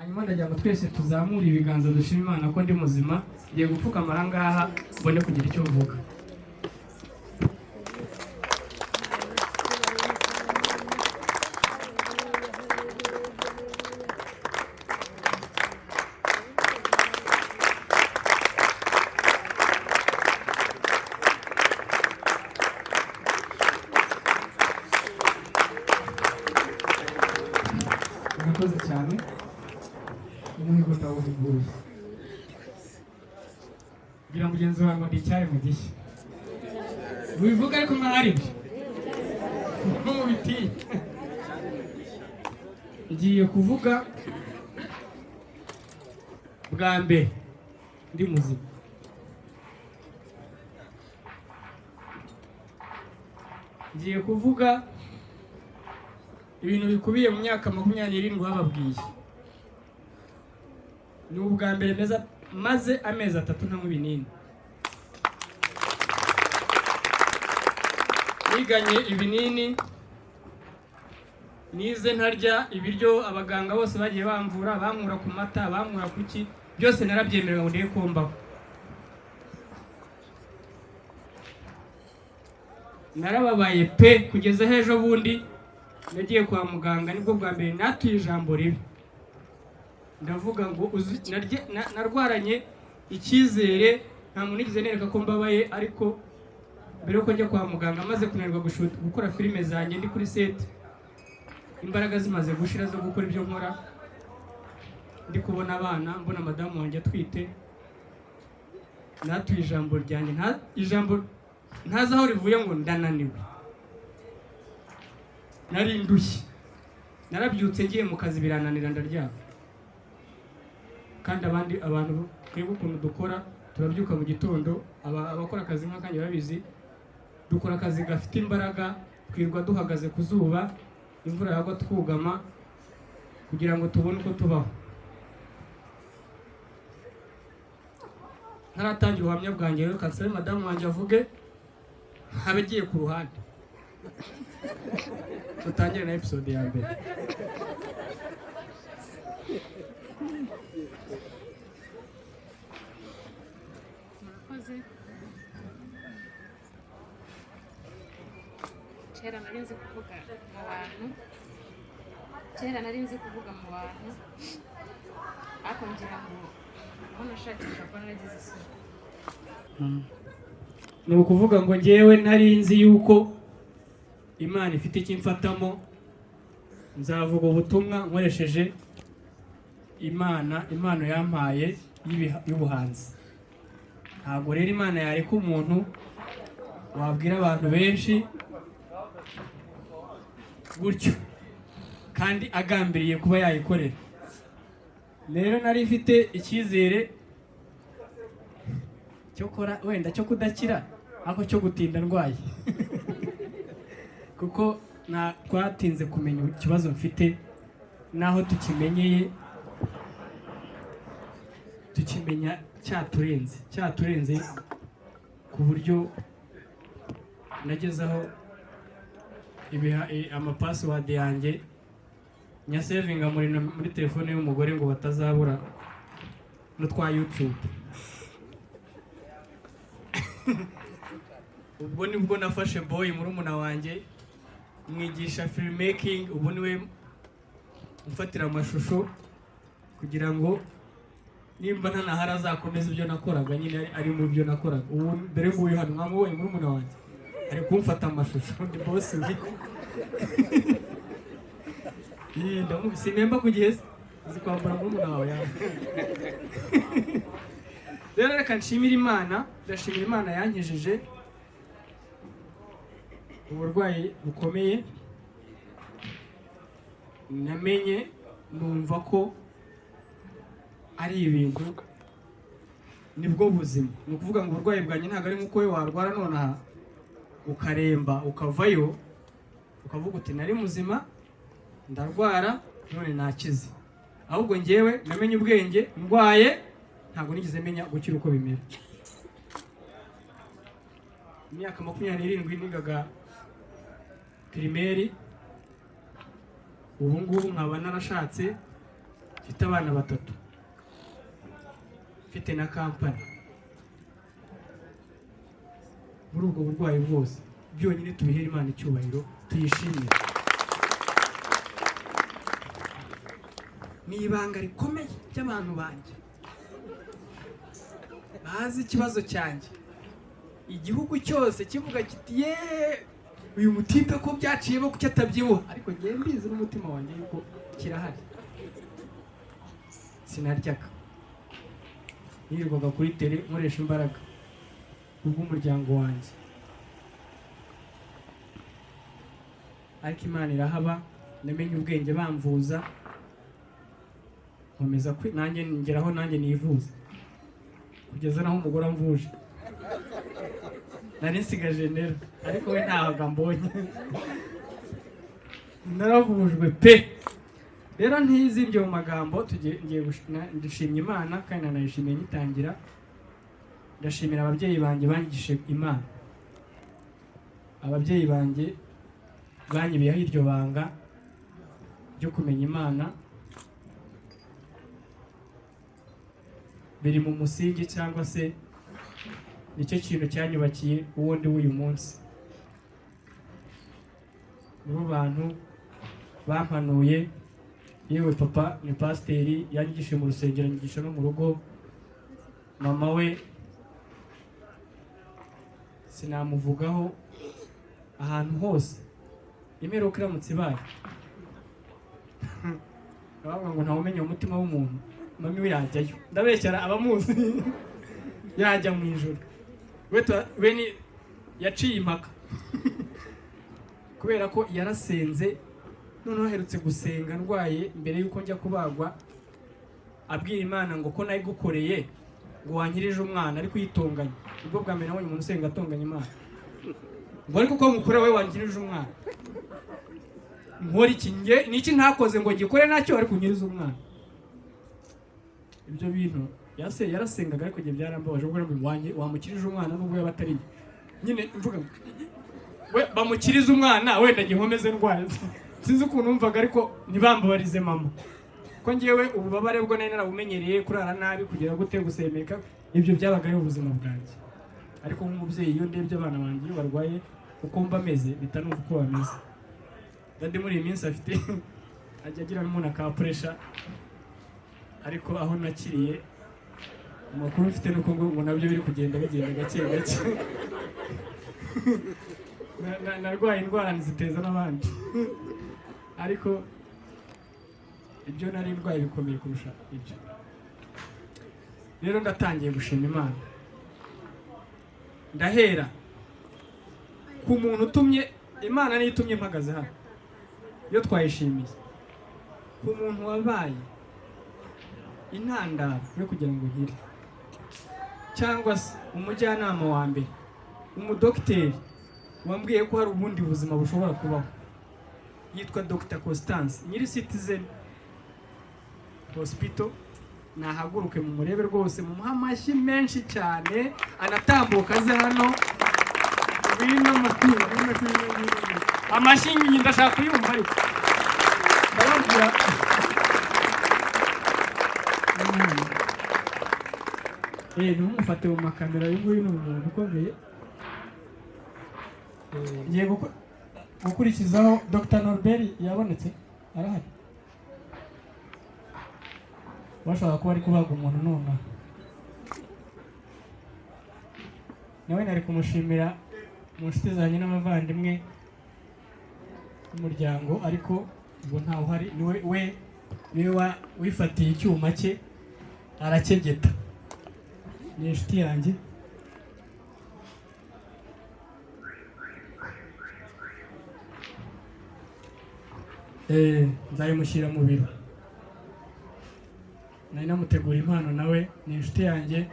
Hanyuma ndagira ngo twese tuzamure ibiganza dushima Imana ko ndi muzima. Ngiye gupfukama aha ngaha mbone kugira icyo mvuga. Murakoze cyane. Umuhigo ndawuhiguye. Bwira mugenzi wawe ngo ndi icyaremwe gishya. Wivuga ariko nkaho ari byo, ntumubitiye. Ngiye kuvuga bwa mbere ndi muzima. Ngiye kuvuga ibintu bikubiye mu myaka 27 bababwiye. Ni ubwa mbere meza maze amezi 3 ntanywa ibinini. Niganye ibinini, nize ntarya ibiryo. Abaganga bose bagiye bamvura, bankura ku mata, bankura ku ki, byose narabyemerewe ngo ndebe ko mbaho. Narababaye pe, kugeza ejo bundi nagiye kwa muganga, nibwo bwa mbere natuye ijambo ribi. Ndavuga ngo narwaranye icyizere, nta muntu nigeze nereka ko mbabaye. Ariko mbere yuko njya kwa muganga, maze kunanirwa gukora filime zanjye ndi kuri set, imbaraga zimaze gushira zo gukora ibyo nkora, ndi kubona abana, mbona madamu wanjye atwite, natuye ijambo ryanjye, ijambo ntazi aho rivuye, ngo ndananiwe, nari ndushye. Narabyutse ngiye mu kazi birananira, ndaryama. Kandi abandi abantu twebwe ukuntu dukora, turabyuka mu gitondo, abakora akazi nk'akanjye babizi, dukora akazi gafite imbaraga, twirwa duhagaze ku zuba, imvura yagwa twugama kugira ngo tubone uko tubaho. Ntaratangira ubuhamya bwanjye rero, kansabe madamu wanjye avuge, habe agiye ku ruhande, tutangire na episode ya mbere. Murakoze. Kera nari nzi kuvuga mu bantu, kera nari nzi kuvuga mu bantu, ariko ngira ngo aho nashakisha ko naragize isoni. Ni ukuvuga ngo njyewe nari nzi yuko Imana ifite icyo imfatamo, nzavuga ubutumwa nkoresheje Imana, impano yampaye y'ubuhanzi. Ntabwo rero Imana yareka umuntu wabwira abantu benshi gutyo kandi agambiriye kuba yayikorera. Rero nari mfite icyizere cyo kora, wenda cyo kudakira, ariko cyo gutinda ndwaye, kuko nta twatinze kumenya ikibazo mfite, naho tukimenyeye tukimenya cyaturenze, cyaturenze ku buryo nagezeho amapassword yanjye nyasevinga muri telefone y'umugore ngo batazabura n'utwa YouTube. Ubwo nibwo nafashe boy murumuna wanjye mwigisha filmmaking, ubu niwe umfatira amashusho kugira ngo nimba ntanahari azakomeza ibyo nakoraga nyine, ari mu byo nakoraga. Ubu dore nguyu hano mwamubonye, murumuna wanjye ari kumfata amashusho, ndi boss we. Sinemba ku gihe se, uzi kwambara murumuna wawe yawe. Rero reka nshimire Imana, ndashimira Imana yankijije uburwayi bukomeye. Namenye numva ko ari ibintu nibwo buzima. Ni ukuvuga ngo uburwayi bwanjye ntabwo ari nk'uko wowe warwara nonaha ukaremba ukavayo ukavuga uti nari muzima ndarwara none nakize. Ahubwo njyewe namenye ubwenge ndwaye, ntabwo nigeze menya gukira uko bimera. Imyaka 27 nigaga primaire, ubu ngubu nkaba narashatse. Mfite abana batatu, mfite na kampani, muri ubwo burwayi bwose, byonyine tubihere Imana icyubahiro, tuyishimire. Ni ibanga rikomeye ry'abantu banjye bazi ikibazo cyanjye. Igihugu cyose kivuga kiti: "Yeee, uyu mutipe ko byaciyemo, kuki atabyibuha?" Ariko ngewe mbizi n'umutima wanjye yuko kirahari. Sinaryaga, nirirwaga kuri tele nkoresha imbaraga kubw'umuryango wanjye, ariko Imana irahaba. Namenye ubwenge bamvuza, nkomeza nanjye ngeraho nanjye nivuza, kugeza naho umugore amvuje. Nari nsigaje nera, ariko we ntahaga mbonye. Naravujwe pe. Rero ntizibye mu magambo, ngiye ndashimye Imana kandi nanayishimiye ngitangira. Ndashimira ababyeyi banjye banyigishije Imana, ababyeyi banjye banyibiyeho iryo banga ryo kumenya Imana. Biri mu musingi cyangwa se nicyo kintu cyanyubakiye uwo ndi w'uyu munsi. Nibo bantu bampanuye. Yewe, papa ni pasiteri, yanyigishije mu rusengero, anyigisha no mu rugo. Mama we sinamuvugaho. Ahantu hose imperuka iramutse ibaye, bavuga ngo ntawumenya umutima w'umuntu, mami we yajyayo. Ndabeshyara abamuzi, yajya mu ijuru. We ni yaciye impaka kubera ko yarasenze. Noneho aherutse gusenga ndwaye mbere y'uko njya kubagwa, abwira Imana ngo ko nayigukoreye, ngo wankirije umwana, ariko uyitonganya. Ubwo bwa mbere nabonye umuntu usenga atonganya Imana, ngo ariko ko ngukore wowe wankirije umwana, nkora iki? Nge niki ntakoze ngo gikore nacyo, ariko unkirize umwana? Ibyo bintu yarasengaga, ariko njye byarambabaje ubwo ngo wamukirije umwana nubwo yaba atari njye. Nyine mvuga ngo we bamukirize umwana, wenda ngikomeze ndwaye. Sinzi ukuntu numvaga, ariko ntibambabarize mama, ko ngewe ububabare bwo nari narabumenyereye, kurara nabi, kugera gute, gusemeka, ibyo byabaga ari ubuzima bwanjye. Ariko nk'umubyeyi, iyo ndebye abana banjye iyo barwaye, uko mba meze, mpita numva uko bameze. Daddy muri iyi minsi afite, ajya agira n'umuntu aka pressure, ariko aho nakiriye, amakuru mfite nuko ngo nabyo biri kugenda bigenda gake gake. Narwaye indwara nziteza n'abandi, ariko ibyo nari ndwaye bikomeye kurusha ibyo. Rero ndatangiye gushima Imana. Ndahera ku muntu utumye, Imana niyo itumye mpagaze hano, iyo twayishimiye, ku muntu wabaye intandaro yo kugira ngo nkire, cyangwa se umujyanama wa mbere, umudogiteri wambwiye ko hari ubundi buzima bushobora kubaho, yitwa Dr Constance, nyiri Citizen Hospital. Nahaguruke mumurebe rwose, mumuhe amashyi menshi cyane, anatambuka aze hano. Ngwino mati, ngwino, ngwino, ngwino. Amashyi ndashaka kuyumva, ariko ndababwira. Ntimumufate mu makamera, uyu nguyu ni umuntu ukomeye. Ngiye gukurikizaho Dr Norbert. Yabonetse, arahari, bashobora kuba ari kubaga umuntu nonaha. Nawe nari kumushimira mu nshuti zanjye n'abavandimwe n'umuryango, ariko ubwo ntawe uhari. Niwe we, niwe wifatiye icyuma cye arakegeta. Ni inshuti yanjye. Nzayimushyira mu biro, nari namutegura impano. Nawe ni inshuti yanjye,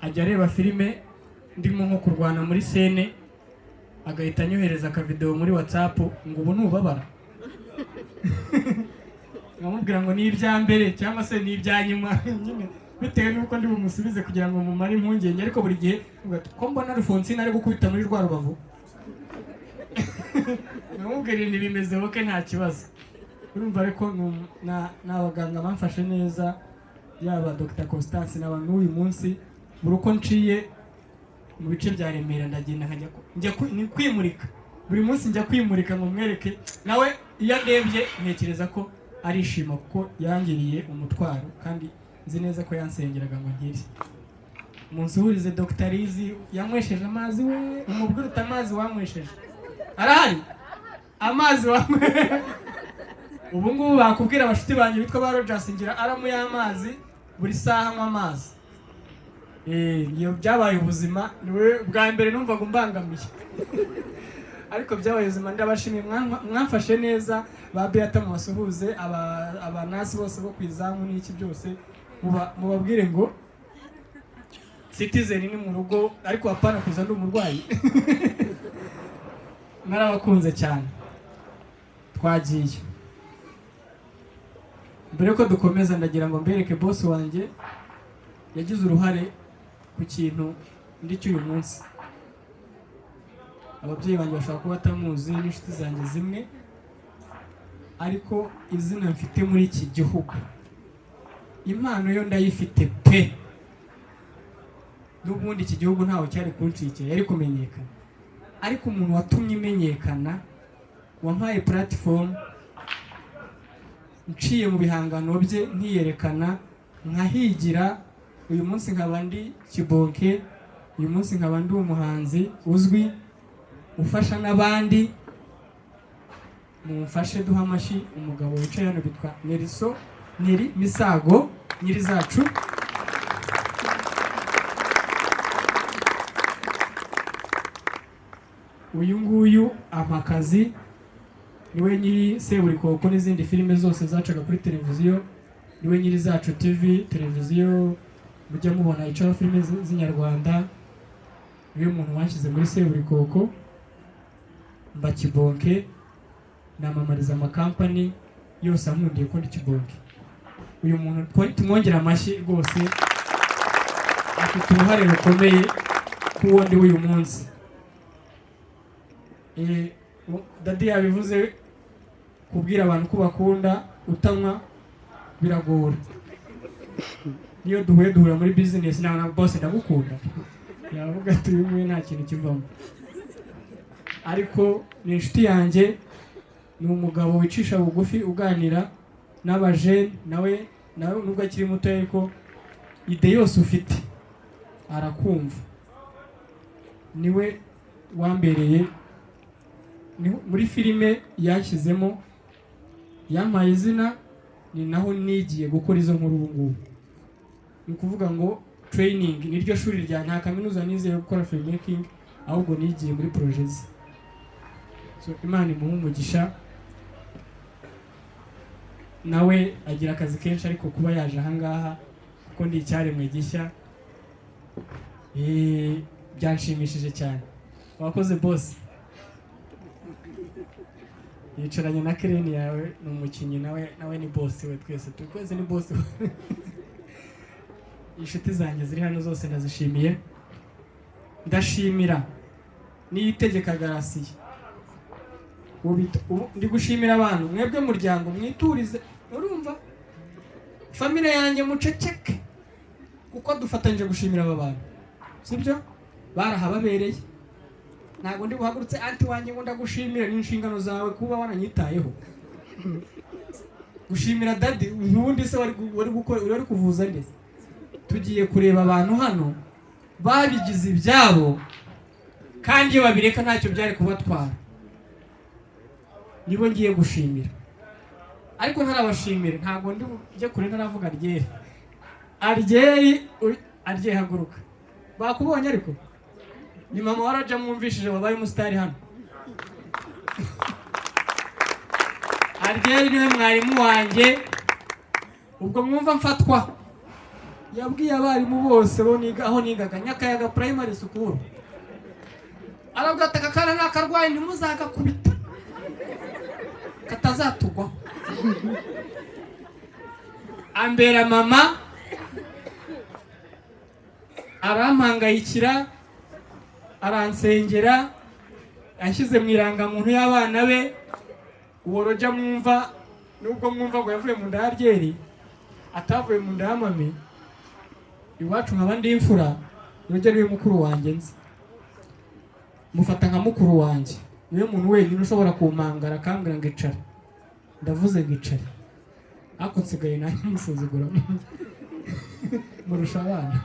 ajya areba filime ndimo nko kurwana muri scène, agahita anyohereza akavidewo muri WhatsApp ngo: "Ubu ntubabara?" Nkamubwira ngo ni ibya mbere cyangwa se ni ibya nyuma nyine, bitewe n'uko ndi bumusubize kugira ngo mumare impungenge. Ariko buri gihe avuga ati: "Ko mbona Alphonsine ari gukubita muri rwa rubavu?" Nkamubwira nti: "Bimeze okay, nta kibazo." Urumva ariko ni abaganga bamfashe neza, yaba Dr Constance n'aba n'uyu munsi. Buri uko nciye mu bice bya Remera ndagenda nkajya njya ni kwimurika. Buri munsi njya kwimurika ngo mwereke. Nawe iyo andebye ntekereza ko arishima, kuko yangiriye umutwaro kandi nzi neza ko yansengeraga ngo nkire. Munsuhurize Dr Lizi yanywesheje amazi. We umubwire uti amazi wanywesheje arahari, amazi wanywe. Ubu ngubu bakubwira abashuti banjye bitwa ba Rogers, ngira alarm y'amazi, buri saha anywa amazi. Iyo byabaye ubuzima. Niwe bwa mbere numvaga umbangamiye, ariko byabaye ubuzima. Ndabashimiye, mwamfashe neza. Ba Beata mubasuhuze, abanasi bose bo ku izamu n'iki byose, mubabwire ngo Citizen ni mu rugo, ariko hapana kuza ndi umurwayi. Narabakunze cyane. Twagiye. Mbere yuko dukomeza, ndagira ngo mbereke boss wanjye yagize uruhare ku kintu ndi cy'uyu munsi. Ababyeyi banjye bashobora kuba batamuzi n'inshuti zanjye zimwe, ariko izina mfite muri iki gihugu, impano yo ndayifite pe. N'ubundi iki gihugu ntawe cyari kunshikira, yari kumenyekana, ariko umuntu watumye imenyekana, wampaye platform nciye mu bihangano bye nkiyerekana, nkahigira, uyu munsi nkaba ndi Kibonke, uyu munsi nkaba ndi umuhanzi uzwi ufasha n'abandi, mumfashe duha amashyi umugabo wicaye hano witwa Neriso Neri Misago nyiri zacu. Uyu nguyu ampa akazi, niwe nyiri Seburikoko n'izindi filime zose zacaga kuri televiziyo, niwe nyiri Zacu TV, televiziyo mujya mubona icaho filime z'inyarwanda. Niwe muntu wanshyize muri Seburikoko, mba Kibonke, namamariza amakampani yose ankundiye ko ndi Kibonke. Uyu muntu tumwongere amashyi rwose, afite uruhare rukomeye k'uwo ndi w'uyu munsi. Daddy yabivuze, kubwira abantu ko bakunda utanywa biragora. Niyo duhuye, duhura muri business nawe na boss, ndagukunda, yavuga ati uyu nguyu nta kintu kivamo. Ariko ni inshuti yanjye, ni umugabo wicisha bugufi, uganira n'abajene. Nawe nubwo akiri muto, ariko idée yose ufite arakumva. Niwe wambereye muri filime yanshyizemo, yampaye izina, ni naho nigiye gukora izo nkuru. Ubu ngubu ni ukuvuga ngo training niryo shuri rya, nta kaminuza nizeye gukora filmmaking, ahubwo nigiye muri projet ze. So Imana imuhe umugisha. Nawe agira akazi kenshi, ariko kuba yaje ahangaha kuko ndi icyaremwe gishya, byanshimishije cyane. Wakoze, boss. Yicaranye na kereni yawe, ni umukinnyi nawe, nawe ni boss we. Twese turi, twese ni boss we. Inshuti zanjye ziri hano zose ndazishimiye. Ndashimira Niyitegeka Garasiye. Ubu ndi gushimira abantu mwebwe muryango mwiturize. Urumva famille yanjye, muceceke kuko dufatanyije gushimira aba bantu, sibyo? Barahababereye. Ntabwo ndi buhagurutse aunty wanjye ngo ndagushimire, ni inshingano zawe kuba waranyitayeho. Gushimira daddy ubundi se wari gukora, wari kuvuza neza. Tugiye kureba abantu hano babigize ibyabo, kandi iyo babireka ntacyo byari kubatwara. Nibo ngiye gushimira, ariko ntarabashimira, ntabwo ndi bujye kure ntaravuga Aryeri. Aryeri, Aryeri, haguruka, bakubonye. Ariko ni mama waraja mwumvishije wabaye umusitari hano. Aryeri niwe mwarimu wanjye. Ubwo mwumva mfatwa, yabwiye abarimu bose bo niga aho nigaga Nyakayaga Primary School, arabwira ati aka kana ni akarwayi, ntimuzagakubita katazatugwaho. Ambera mama, arampangayikira, aransengera, yanshyize mu irangamuntu y'abana be. Uwo Roja mwumva Nubwo mwumva ngo yavuye mu nda ya Ryeri, atavuye mu nda ya mami. Iwacu nkaba ndi imfura. Roger niwe mukuru wanjye nzi, mufata nka mukuru wanjye. Niwe muntu wenyine ushobora kumpangara akambwira ngo icara. Ndavuze ngo icare, ariko nsigaye nanjye musuzugura, murusha abana,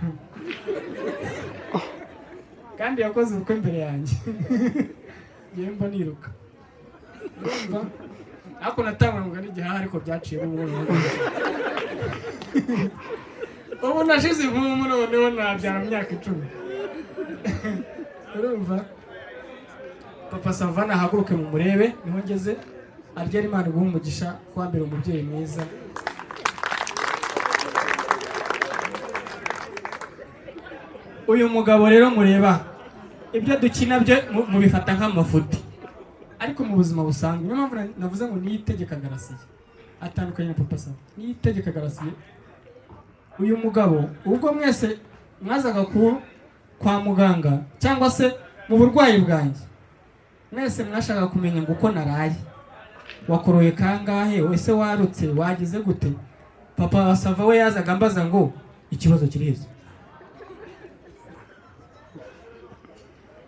kandi yakoze ubukwe mbere yanjye, ngewe mba niruka. Urumva, ariko natangwaga n'igihaha, ariko byaciyemo buhoro. Ubu nashize impumu, noneho nabyara mu myaka 10. Urumva, Papa Sava nahaguruke mu murebe niho ngeze. Arya, Imana iguha umugisha kuba umubyeyi mwiza. Uyu mugabo rero mureba, ibyo dukina byo mubifata nk'amafuti, ariko mu buzima busanzwe, niyo mpamvu navuze ngo Niyitegeka Garasiye atandukanye na Papa Sava. Niyitegeka Garasiye, uyu mugabo, ubwo mwese mwazaga kwa muganga cyangwa se mu burwayi bwanjye, mwese mwashakaga kumenya ngo uko naraye, wakoroye kangahe, ese warutse, wagize gute? Papa Sava we yazaga ambaza ngo ikibazo kiri hehe,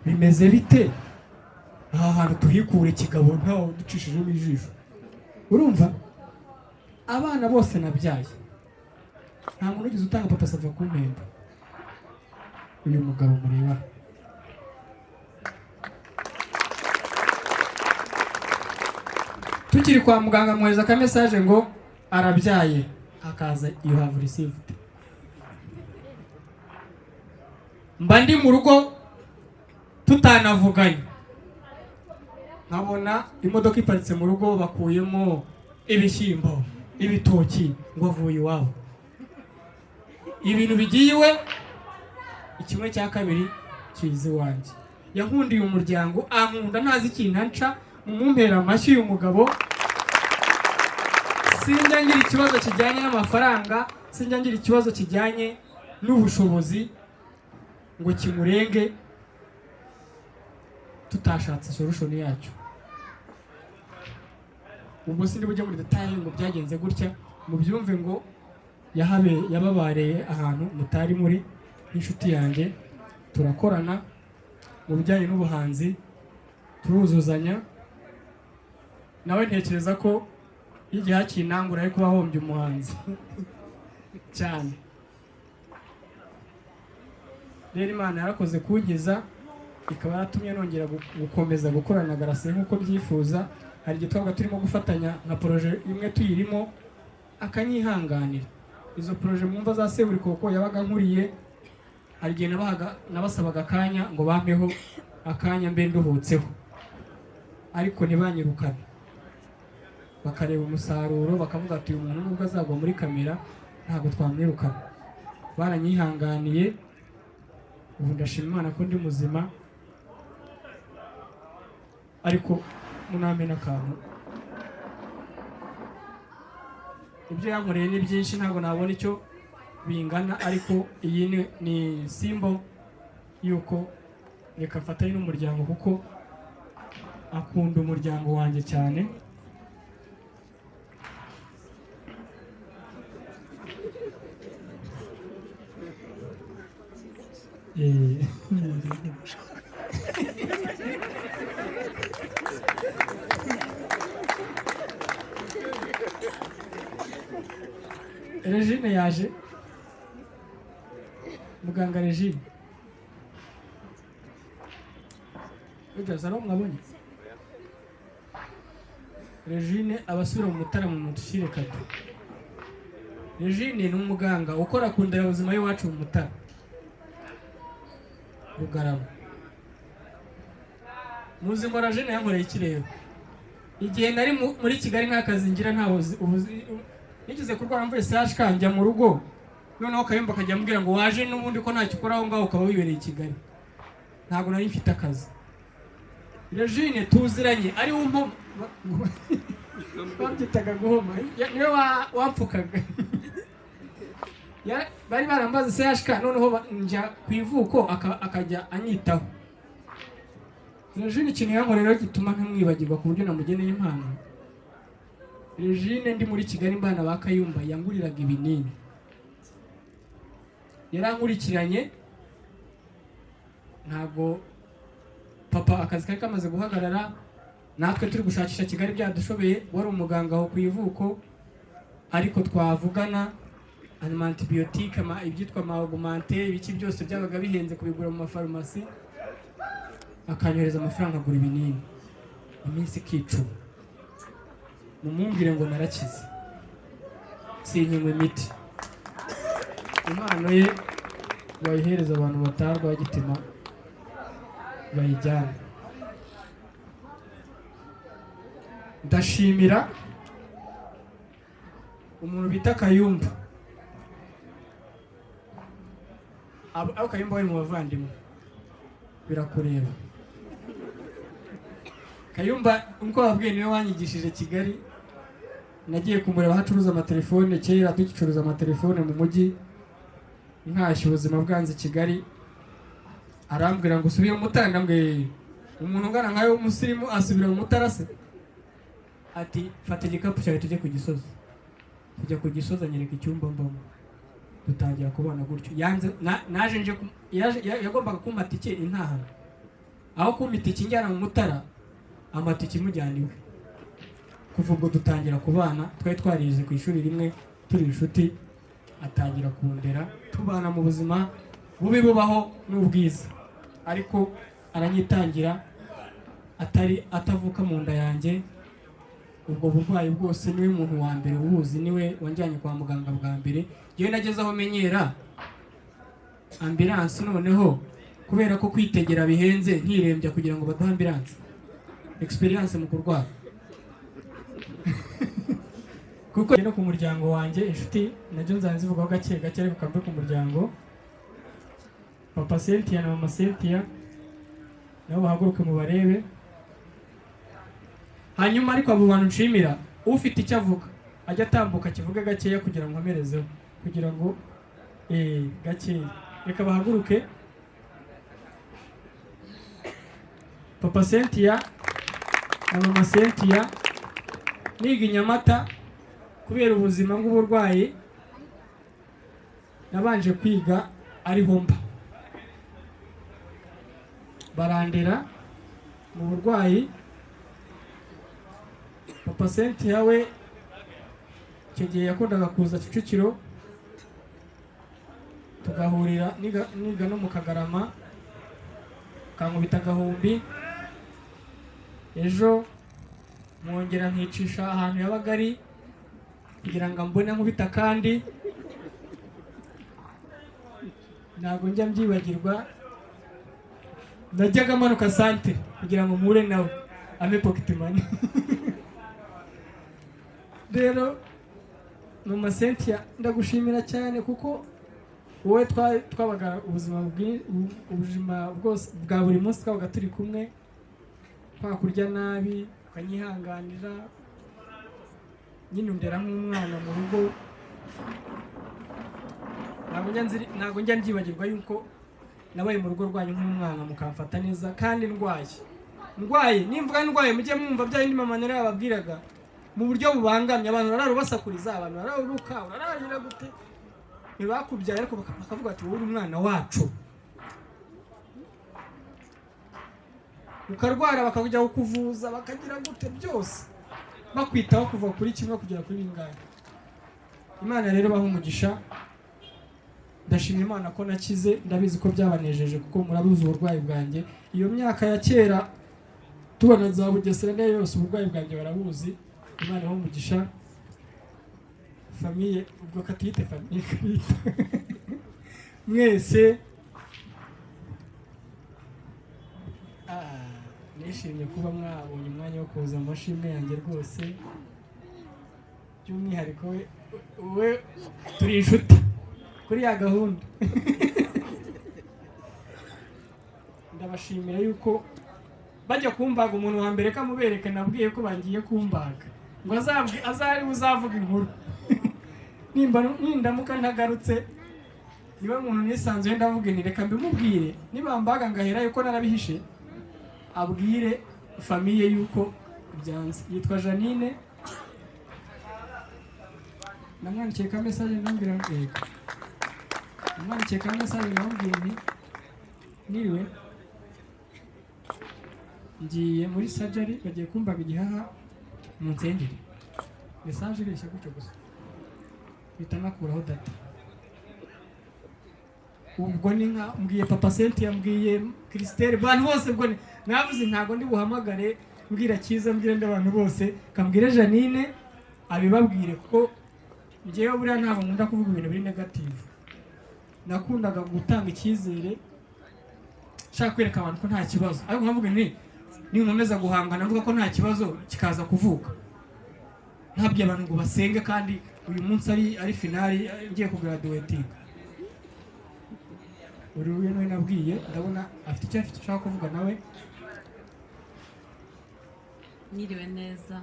bimeze bite, aha hantu tuhikure ikigabo ntawe ducishijemo ijisho. Urumva, abana bose nabyaye, nta muntu wigeze utanga Papa Sava kumpemba. Uyu mugabo mureba, tukiri kwa muganga, mwohereza aka message ngo arabyaye, hakaza "You have received". Mba ndi mu rugo tutanavuganye, nkabona imodoka iparitse mu rugo, bakuyemo ibishyimbo, ibitoki, ngo avuye iwabo, ibintu bigiye iwe, kimwe cya kabiri kiza iwanjye. Yankundiye umuryango, ankunda ntazi ikintu anca. Mumumpera amashyi uyu mugabo. Sinjya ngira ikibazo kijyanye n'amafaranga, sinjya ngira ikibazo kijyanye n'ubushobozi ngo kimurenge tutashatse solution yacyo. Ubwo sindi bujye muri détails ngo byagenze gutya, mubyumve ngo yahabe yababareye ahantu mutari muri. N'inshuti yanjye, turakorana mu bijyanye n'ubuhanzi, turuzuzanya. Nawe ntekereza ko iyo igihe hakinangura ari kuba ahombye umuhanzi cyane. Rero Imana yarakoze kunkiza, ikaba yaratumye nongera gukomeza gukorana na Garasiye nk'uko byifuza. Hari igihe twabaga turimo gufatanya nka projet imwe tuyirimo, akanyihanganira. Izo projet mwumva za Seburikoko yabaga nkuriye, hari igihe nabahaga nabasabaga akanya ngo bampeho akanya mbe nduhutseho, ariko ntibanyirukane, bakareba umusaruro, bakavuga ati uyu muntu nubwo azagwa muri kamera ntabwo twamwirukana. Baranyihanganiye. Ubu ndashima Imana ko ndi muzima, ariko munampe n'akantu. Ibyo yankoreye ni byinshi, ntabwo nabona icyo bingana, ariko iyi ni symbol y'uko reka mfatanye n'umuryango, kuko akunda umuryango wanjye cyane. Regine yaje, muganga Regine. Rogers, ari mwabonye Regine abasubira mu Mutara mu mutushyire kado. Regine ni umuganga ukora ku nderabuzima y'iwacu mu Mutara Rugarama. Muzi ngo Regine yankoreye iki? Rero igihe nari muri Kigali nta kazi ngira, nta nigeze kurwara mvuye CHK njya mu rugo, noneho Kayumba akajya ambwira ngo waje n'ubundi ko ntacyo ukora aho ngaho ukaba wibereye i Kigali. Ntabwo nari mfite akazi. Regine tuziranye, ari we umpo babyitaga guhoma, niwe wampfukaga. Bari barambaze CHK, noneho njya ku ivuko, akajya anyitaho. Regine ikintu yankorera gituma ntamwibagirwa ku buryo namugeneye impano. Regine, ndi muri Kigali mbana ba Kayumba, yanguriraga ibinini, yarankurikiranye. Ntabwo papa akazi kari kamaze guhagarara, natwe turi gushakisha Kigali byadushobeye. Wari umuganga aho ku ivuko, ariko twavugana ama antibiotique, ibyitwa ama Augmentin, ibiki byose byabaga bihenze kubigura mu mafarumasi, akanyohereza amafaranga agura ibinini, iminsi ikicuma. Mumumbwire ngo narakize, sinywa imiti. Impano ye bayihereza abantu batarwaye gitima, bayijyane. Ndashimira umuntu bita Kayumba. Abo Kayumba bari mu bavandimwe, birakureba Kayumba. Nkuko babwiye, niwe wanyigishije Kigali. Nagiye kumureba aho acuruza amatelefone kera, tugicuruza amatelefone mu mujyi, ntashye ubuzima bwanze Kigali. Arambwira ngo usubire mu Mutara. Ndambwiye, umuntu ungana nkawe w'umusirimu asubira mu Mutara se? Ati fata igikapu cyawe tujye ku Gisozi. Tujya ku Gisozi, anyereka icyumba mbamo, dutangira kubana gutyo. Yanze naje nje yagombaga kumpa tike intahana, aho kumpa itike injyana mu Mutara, amatike imujyana iwe. Kuva ubwo dutangira kubana, twari twarize ku ishuri rimwe, turi inshuti, atangira kundera, tubana mu buzima bubi bubaho n'ubwiza, ariko aranyitangira atari atavuka mu nda yanjye. Ubwo burwayi bwose niwe muntu wa mbere ubuzi, niwe wanjyanye kwa muganga bwa mbere. Yewe, nageze aho menyera ambulance, noneho kubera ko kwitegera bihenze, nkirembya kugira ngo baduhe ambulance. Experience mu kurwara, kuko no ku muryango wanjye, inshuti nabyo nzajya nzivugaho gake gake, ariko kamve ku muryango. Papa Cynthia na mama Cynthia nabo bahaguruke mubarebe. Hanyuma ariko abo bantu nshimira, ufite icyo avuga ajya atambuka akivuge gakeya kugira ngo nkomerezeho, kugira ngo gakeya. Reka bahaguruke, papa Cynthia na mama Cynthia. Niga i Nyamata, kubera ubuzima bw'uburwayi, nabanje kwiga ariho mba, barandera mu burwayi. Papa Cynthia we icyo gihe yakundaga kuza Kicukiro, tugahurira niga no mu Kagarama, kankubita agahumbi. Ejo mwongera nkicisha ahantu yabaga ari kugira ngo ambone nkubita, kandi ntabwo njya mbyibagirwa. Najyaga manuka santere kugira ngo mpure nawe ampe pocket money. Rero mama Cynthia, ndagushimira cyane, kuko wowe twabaga ubuzima bwose bwa buri munsi, twabaga turi kumwe, twakurya nabi ukanyihanganira, nyine undera nk'umwana mu rugo. Ntabwo njya mbyibagirwa yuko nabaye mu rugo rwanyu nk'umwana, mukamfata neza kandi ndwaye. Ndwaye, nimvuga ndwaye mujye mwumva bya bindi mama nari yababwiraga mu buryo bubangamye. Abantu bararubasakuriza, abantu bararuka, urararira gute, ntibakubyaye, ariko bakavuga ati wowe uri umwana wacu. Ukarwara bakajya kukuvuza, bakagira gute, byose bakwitaho kuva kuri kimwe kugera kuri bingahe. Imana rero baha umugisha. Ndashima Imana ko nakize. Ndabizi ko byabanejeje kuko murabuzi uburwayi bwanjye. Iyo myaka ya kera tubona za Bugesera niyo yose, uburwayi bwanjye barabuzi. Imana ibahe umugisha. Famille, ubwo katuyite famille Karita mwese. Nishimye kuba mwabonye umwanya wo kuza mu mashimwe yanjye rwose. By'umwihariko we turi inshuti kuri ya gahunda. Ndabashimira yuko bajya kumbaga, umuntu wa mbere kamubereka nabwiye ko bagiye kumbaga ngo azari uzavuga inkuru nimba nindamuka ntagarutse. Niba umuntu nisanzuye, ndavuga nti reka mbimubwire, nibambaga ngahera yuko narabihishe, abwire famille yuko byanze. Yitwa Janine. Namwandikiye ka message, ndamubwira yego. Namwandikiye ka message, ndamubwira nti: "Mwiriwe, ngiye muri surgery, bagiye kumbaga igihaha, mu nsengere." Message ireshya gutyo gusa, mpita nakuraho data. Ubwo ni nka mbwiye Papa Cynthia, mbwiye Christelle, abantu bose. Ubwo navuze ntabwo ndi buhamagare mbwira Cyiza, mbwira ndi abantu bose, kambwire Janine abibabwire, kuko njyewe buriya ntabwo nkunda kuvuga ibintu biri negative. Nakundaga gutanga icyizere, nshaka kwereka abantu ko nta kibazo, ariko nkavuga nti ninkomeza guhangana mvuga ko nta kibazo kikaza kuvuka, ntabwiye abantu ngo basenge, kandi uyu munsi ari finale, ngiye kugraduatinga. Uri uyu niwe nabwiye, ndabona afite icyo afite ashaka kuvuga nawe. Mwiriwe neza.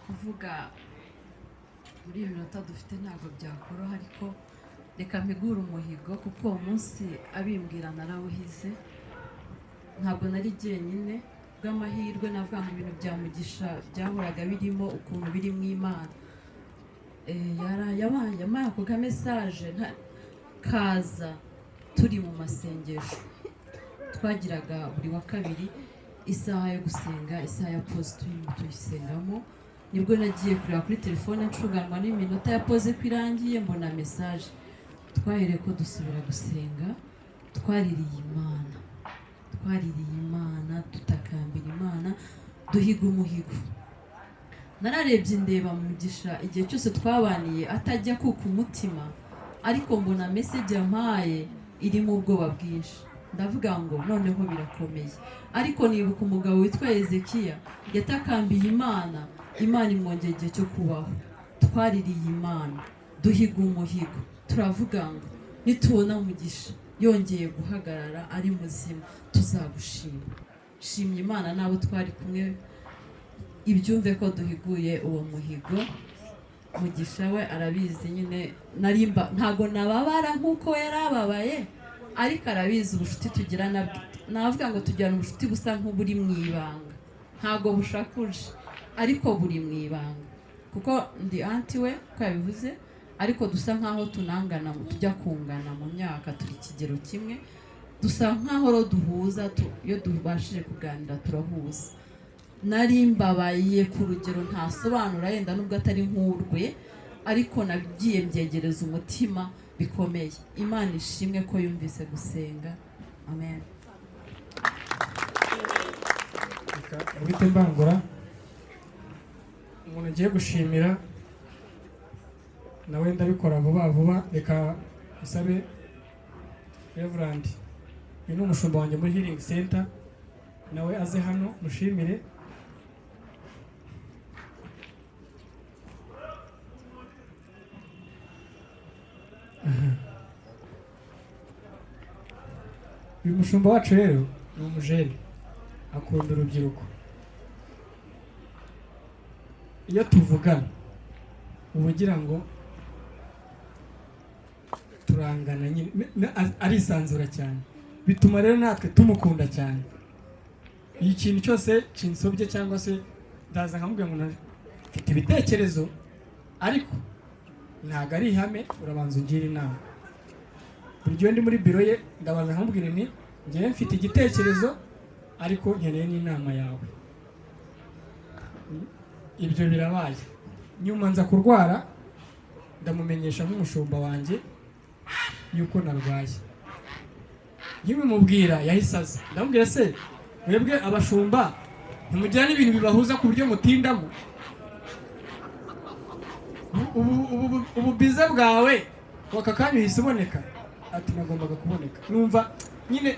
Kuvuga muri iyi minota dufite ntabwo byakoroha, ariko reka mpigure umuhigo, kuko uwo munsi abimbwira narawuhize. Ntabwo nari jyenyine. Bw'amahirwe navuga ngo ibintu bya Mugisha byahoraga birimo ukuntu birimo Imana. Yabaye ako ka message kaza turi mu masengesho twagiraga buri wa kabiri, isaha yo gusenga, isaha ya pause tuyisengamo. Nibwo nagiye kureba kuri telefone ncunganwa n'iminota ya pause ko irangiye, mbona message. Twahereye ko dusubira gusenga, twaririye Imana, twaririye Imana, dutakambira Imana, duhiga umuhigo. Nararebye, ndeba Mugisha igihe cyose twabaniye atajya kuka umutima, ariko mbona message yampaye irimo ubwoba bwinshi. Ndavuga ngo noneho birakomeye, ariko nibuka umugabo witwa Hezekiya yatakambiye Imana, Imana imwongera igihe cyo kubaho. Twaririye Imana, duhiga umuhigo, turavuga ngo nitubona Mugisha yongeye guhagarara ari muzima, tuzagushima. Shimye Imana n'abo twari kumwe ibyumve ko duhiguye uwo muhigo. Mugisha we arabizi nyine, narimba ntago nababara nk'uko yari ababaye, ariko arabizi ubucuti tugirana. Navuga ngo tugirana ubucuti busa nk'uburi mu ibanga, ntago bushakuje ariko buri mu ibanga, kuko ndi aunty we ko yabivuze, ariko dusa nkaho tunangana, tujya kungana mu myaka, turi ikigero kimwe. Dusa nkaho rero duhuza, iyo tubashije kuganira turahuza. Nari mbabaye ku rugero ntasobanura, yenda nubwo atari nk'urwe, ariko nagiye mbyegereza umutima bikomeye. Imana ishimwe ko yumvise gusenga. Amen. Reka ubite mbangura. Umuntu ugiye gushimira nawe ndabikora vuba vuba. Reka usabe Reverend, uyu ni umushumba wanjye muri Healing Center, nawe aze hano mushimire. Uyu mushumba wacu rero ni umujene, akunda urubyiruko. Iyo tuvugana uba ugira ngo turangana nyine, arisanzura cyane, bituma rero natwe tumukunda cyane. Iyo ikintu cyose kinsobye cyangwa se ndaza nkamubwira ngo mfite ibitekerezo ariko ntabwo ari ihame, urabanza ungire inama. Buri gihe ndi muri biro ye ndabanza nkamubwira nti: "Ngewe mfite igitekerezo ariko nkeneye n'inama yawe." Ibyo birabaye. Nyuma nza kurwara, ndamumenyesha nk'umushumba wanjye yuko narwaye. Nkibimubwira yahise aza. Ndamubwira: "Se mwebwe abashumba ntimugira n'ibintu bibahuza ku buryo mutindamo? Ubu bize bwawe aka kanya uhise uboneka." Ati: "Nagombaga kuboneka." Numva nyine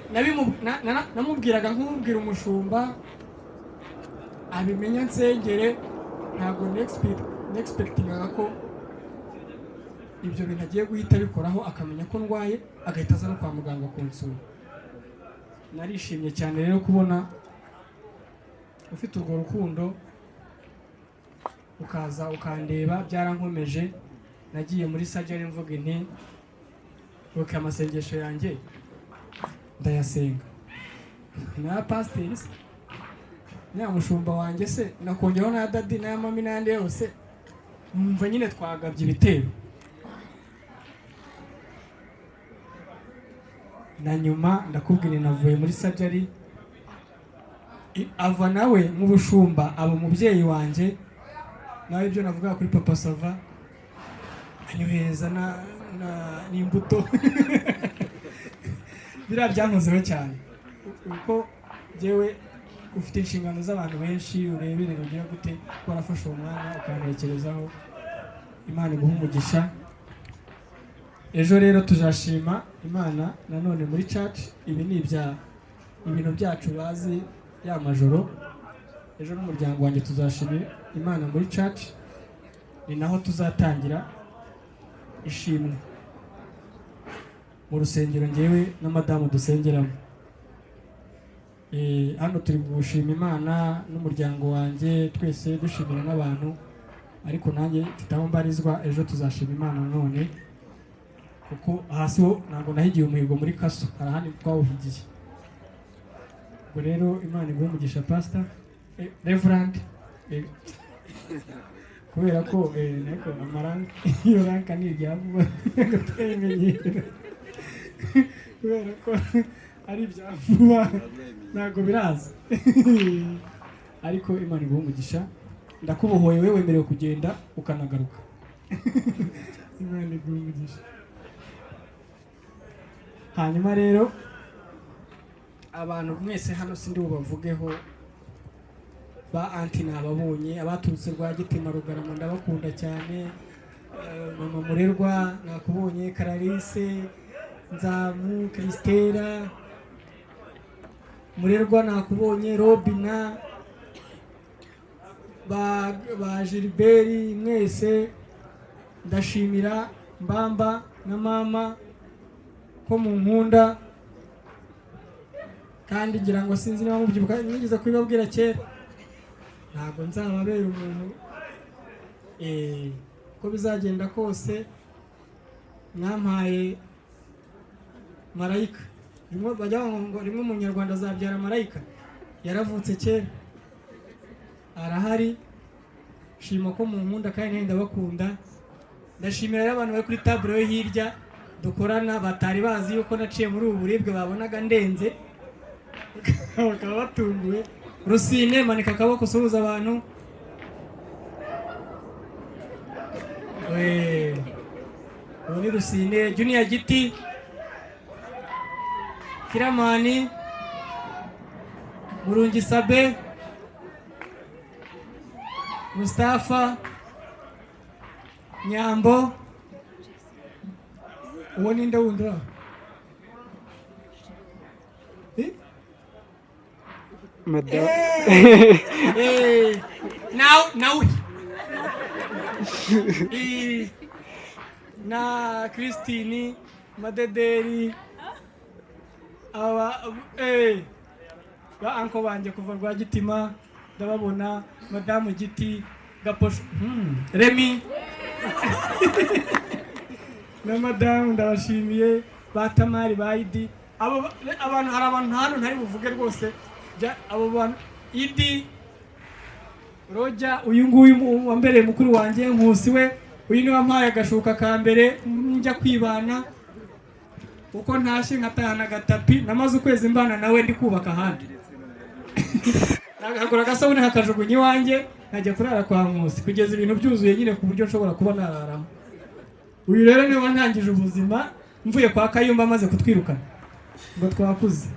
namubwiraga nk'ubwira umushumba abimenya nsengere. Ntabwo nexpectingaga ko ibyo bintu agiye guhita abikoraho, akamenya ko ndwaye, agahita aza no kwa muganga kunsura. Narishimye cyane rero kubona ufite urwo rukundo, ukaza ukandeba, byarankomeje. Nagiye muri surgery mvuga nti: "Ok, amasengesho yanjye ndayasenga na pasiteri se, nya mushumba wanjye se, nakongeraho na daddy na mummy n'andi yose." Numva nyine twagabye ibitero. Na nyuma ndakubwira, navuye muri surgery, ava nawe nk'ubushumba, aba umubyeyi wanjye nawe. Ibyo navuga kuri Papa Sava, anyohereza n'imbuto, biriya byankozeho cyane, kuko njyewe ufite inshingano z'abantu benshi ureberera, ugira gute, warafashe uwo mwanya ukantekerezaho. Imana iguha umugisha. Ejo rero tuzashima Imana nanone muri church. Ibi ni ibya ibintu byacu bazi ya majoro. Ejo n'umuryango wanjye tuzashima Imana muri church, ni naho tuzatangira ishimwe mu rusengero ngewe na madamu dusengeramo. Hano turi gushima Imana n'umuryango wanjye twese, dushimira n'abantu, ariko nanjye mfite aho mbarizwa. Ejo tuzashima Imana none, kuko hasi ho ntabwo nahigiye umuhigo muri kaso, hari ahandi twawuhigiye. Ubwo rero Imana iguhe umugisha, pastor, reverend, kubera ko ariko amarank, iyo rank ni irya vuba twayimenyera, kubera ko ari ibya vuba, ntabwo biraza. Ariko Imana iguhe umugisha, ndakubohoye, we wemerewe kugenda ukanagaruka. Imana iguhe umugisha. Hanyuma rero abantu mwese hano sindi bubavugeho, ba aunty nababonye, abaturutse Rwagitima, Rugarama, ndabakunda cyane. Mama Murerwa nakubonye, Clarisse, Nzamu, Christella Murerwa nakubonye, Robina, ba Gilbert, mwese ndashimira Mbamba na mama ko mu nkunda. Kandi ngira ngo sinzi niba mubyibuka, nigeze kubibabwira kera, ntabwo nzababera umuntu, uko bizagenda kose mwampaye marayika. Rimwe bajya bavuga ngo rimwe umunyarwanda azabyara marayika, yaravutse kera, arahari. Shima ko mu nkunda kandi nanjye ndabakunda. Ndashimira rero abantu bari kuri table yo hirya dukorana, batari bazi yuko naciye muri ubu buribwe, babonaga ndenze bakaba batunguwe. Rusine, manika akaboko usuhuza abantu. We, ubu ni Rusine Junior Giti, Kiramani, Murungi Sabe, Mustafa Nyambo. Uwo ninde wundi uraho? Eh? Madamu. Nawe nawe na Christine Madederi, aba ba uncle banjye kuva Rwagitima ndababona, madamu Giti, Gaposho, Remy na madamu, ndabashimiye, ba Tamari, ba Idi, abo abantu. Hari abantu hano ntari buvuge rwose. Abo bantu, Idi Roja, uyu nguyu wambereye mukuru wanjye, Nkusi we, uyu niwe wampaye agashuka ka mbere njya kwibana, uko ntashye nkatahana agatapi. Namaze ukwezi mbana nawe ndi kubaka ahandi, nkagura agasabune nkakajugunya iwanjye, nkajya kurara kwa Nkusi kugeza ibintu byuzuye nyine ku buryo nshobora kuba nararamo. Uyu rero niwe wantangije ubuzima mvuye kwa Kayumba, amaze kutwirukana ngo twakuze.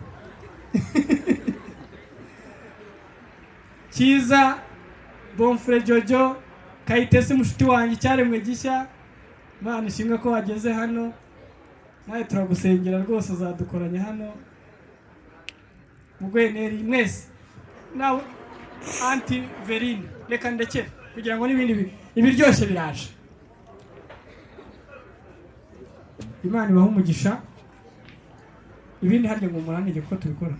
Cyiza Bonfure, Jojo Kayitesi, mushuti wanjye, icyaremwe gishya, Imana ishimwe ko wageze hano, nawe turagusengera rwose uzadukoranya hano. Mugweneri mwese, nawe aunty Verine, reka ndekere kugira ngo n'ibindi ibiryoshye biraje. Imana ibahe umugisha. Ibindi harya ngo muranige kuko tubikora.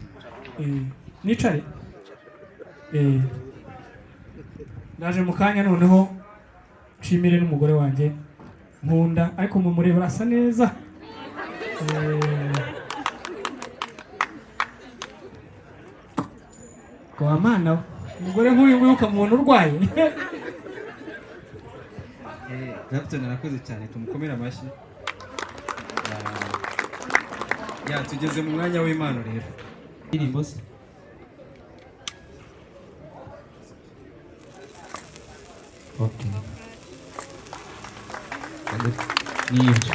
Nicare. Ndaje mu kanya, noneho nshimire n'umugore wanjye nkunda, ariko mumureba arasa neza. Kwa mana we, umugore nk'uyu nguyu ukamubona urwaye. Clapton arakoze cyane, tumukomere amashyi. Ya, tugeze mu mwanya w'impano rero. Indirimbo se? Okay. Ni ibyo.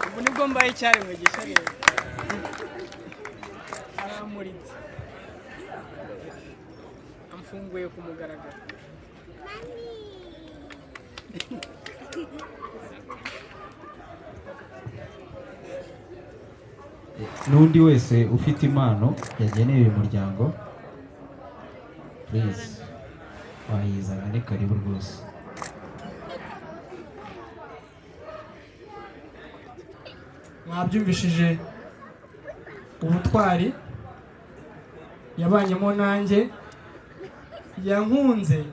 Ubu nibwo mbaye icyaremwe gishya rero, aramuritse, amfunguye ku mugaragaro. N'undi wese ufite impano yageneye uyu muryango, please, wayizana, ni karibu rwose. Mwabyumvishije ubutwari yabanyemo nanjye, yankunze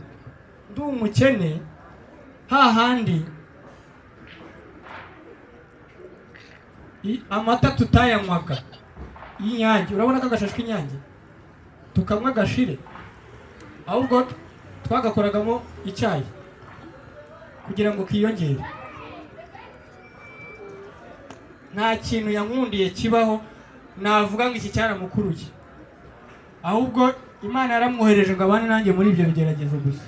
ndi umukene, hahandi amata tutayanywaga y'Inyange. Urabona ko agashashi k'Inyange tukanywa gashire, ahubwo twagakoragamo icyayi kugira ngo kiyongere. Nta kintu yankundiye kibaho navuga ngo iki cyaramukuruye, ahubwo Imana yaramwohereje ngo abane nanjye muri ibyo bigeragezo gusa.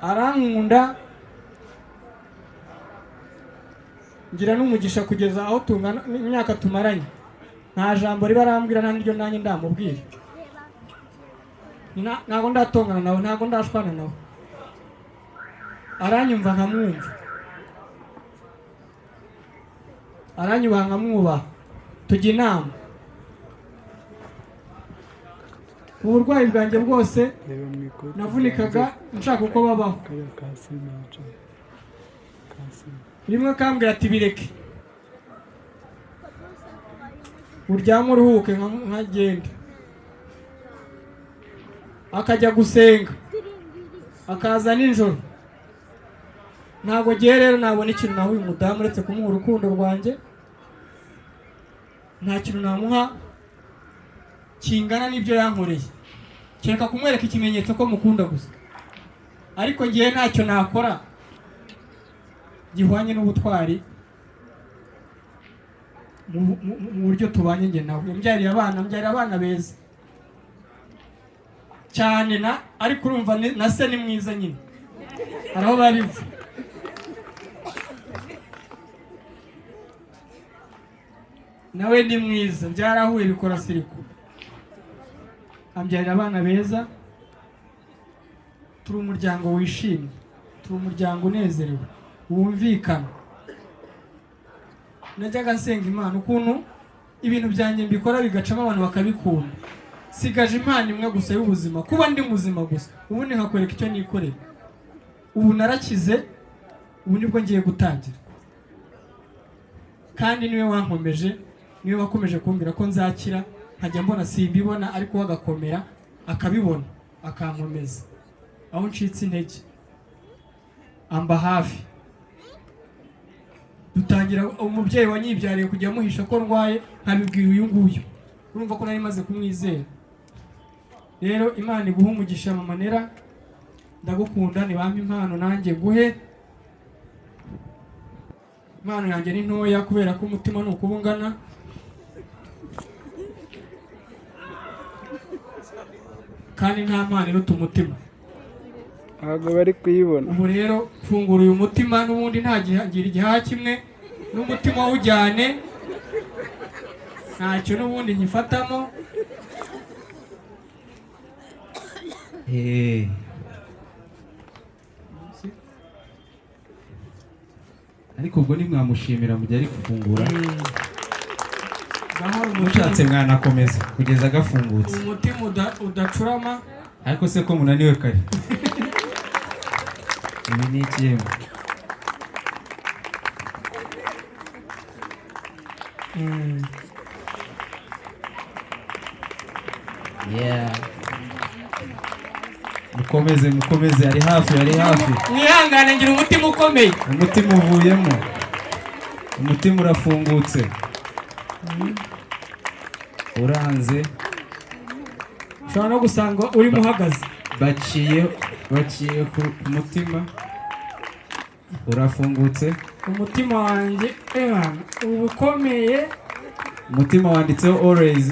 Arankunda, ngira n'umugisha kugeza aho tungana imyaka tumaranye, nta jambo riba arambwira, nta n'iryo nanjye ndamubwira. Ntabwo ndatongana nawe, ntabwo ndashwana nawe. Aranyumva nkamwumva, aranyubaha nkamwubaha, tujya inama. Uburwayi bwanjye bwose navunikaga nshaka uko babaho, rimwe akambwira ati: "Bireke, uryame uruhuke," nkagenda, akajya gusenga, akaza nijoro. Ntabwo ngiye rero nabona ikintu naha uyu mudamu uretse kumuha urukundo rwanjye. Nta kintu namuha kingana n'ibyo yankoreye, kereka kumwereka ikimenyetso ko mukunda gusa. Ariko ngiye ntacyo nakora gihwanye n'ubutwari mu buryo tubanye njye nawe. Yambyariye abana, ambyarira abana beza cyane na ariko urumva na se ni mwiza nyine, hari aho babiva. Nawe ni mwiza, byarahuye bikora siriku. Ambyarira abana beza, turi umuryango wishimye, turi umuryango unezerewe, wumvikana. Najyaga nsenga Imana ukuntu ibintu byanjye mbikora bigacamo, abantu bakabikunda. Sigaje impano imwe gusa y'ubuzima, kuba ndi muzima gusa, ubundi nkakwereka icyo nikorera. Ubu narakize, ubu nibwo ngiye gutangira, kandi niwe wankomeje, niwe wakomeje kumbwira ko nzakira, nkajya mbona simbibona, ariko we agakomera akabibona, akankomeza aho ncitse intege, amba hafi. Dutangira umubyeyi wanyibyariye kujya amuhisha ko ndwaye, nkabibwira uyu nguyu. Urumva ko nari maze kumwizera. Rero Imana iguha umugisha, mama Nera, ndagukunda. Nibampa impano nanjye guhe. Impano yanjye ni ntoya kubera ko umutima ni ukuba ungana. Kandi nta mpano iruta umutima. Ntabwo bari kuyibona. Ubu rero fungura uyu mutima, n'ubundi nta ngira igihaha kimwe n'umutima wujyane, ntacyo n'ubundi nyifatamo. Ariko ubwo ntimwamushimira mu gihe ari gufungura? Gahoro umutima. Mushatse mwanakomeza kugeza gafungutse. Umutima udacurama. Ariko se ko munaniwe kare, ibi ni ikiyemo? Yeah. Mukomeze, mukomeze, ari hafi, ari hafi. Mwihangane, ngira umutima ukomeye. Umutima uvuyemo, umutima urafungutse, uranze. Ushobora no gusanga urimo uhagaze. Baciye. Baciye ku mutima, urafungutse. Umutima wanjye, ebana, uba ukomeye. Umutima wanditseho "always".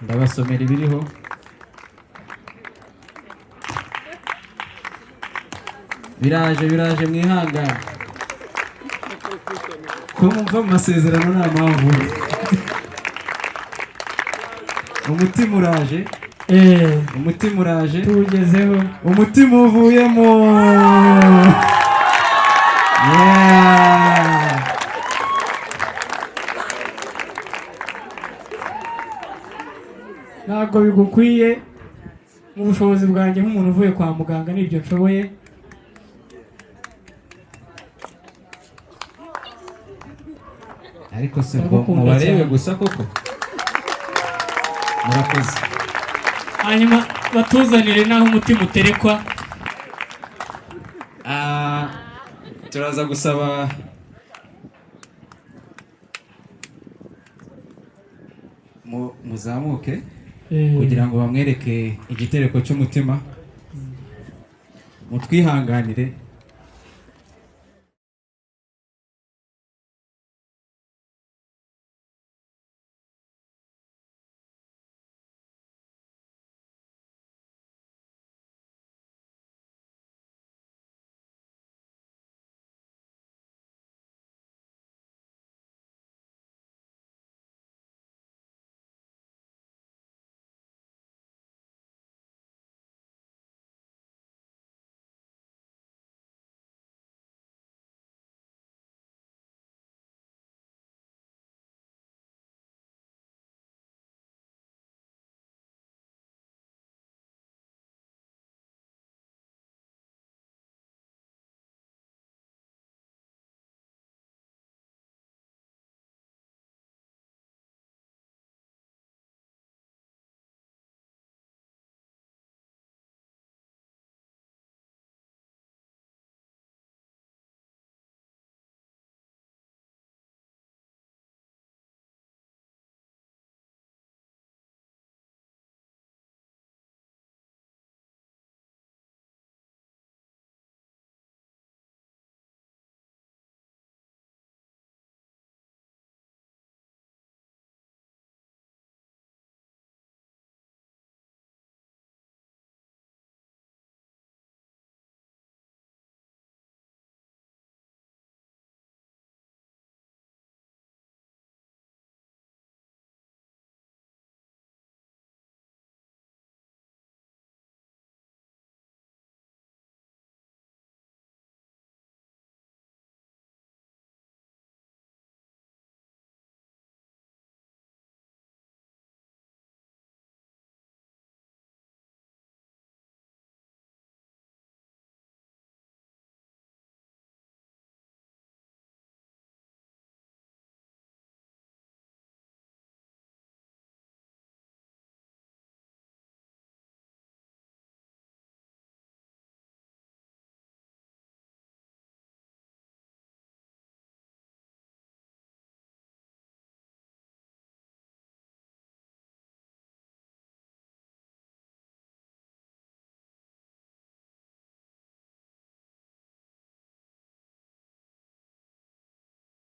Ndabasomera ibiriho. Biraje, biraje, mwihangane. Ko mumva mu masezerano nta mpamvu. Umutima uraje. Umutima uraje. Tuwugezeho. Umutima uvuyemo. Yeah! Ntabwo bigukwiye. Mu bushobozi bwanjye nk'umuntu uvuye kwa muganga, nibyo nshoboye. Ariko se ngo Ndagukunda mubarebe cyane. gusa koko, murakoze. Hanyuma batuzanire n'aho umutima uterekwa. Ah, turaza gusaba muzamuke kugira ngo bamwereke igitereko cy'umutima. Mutwihanganire.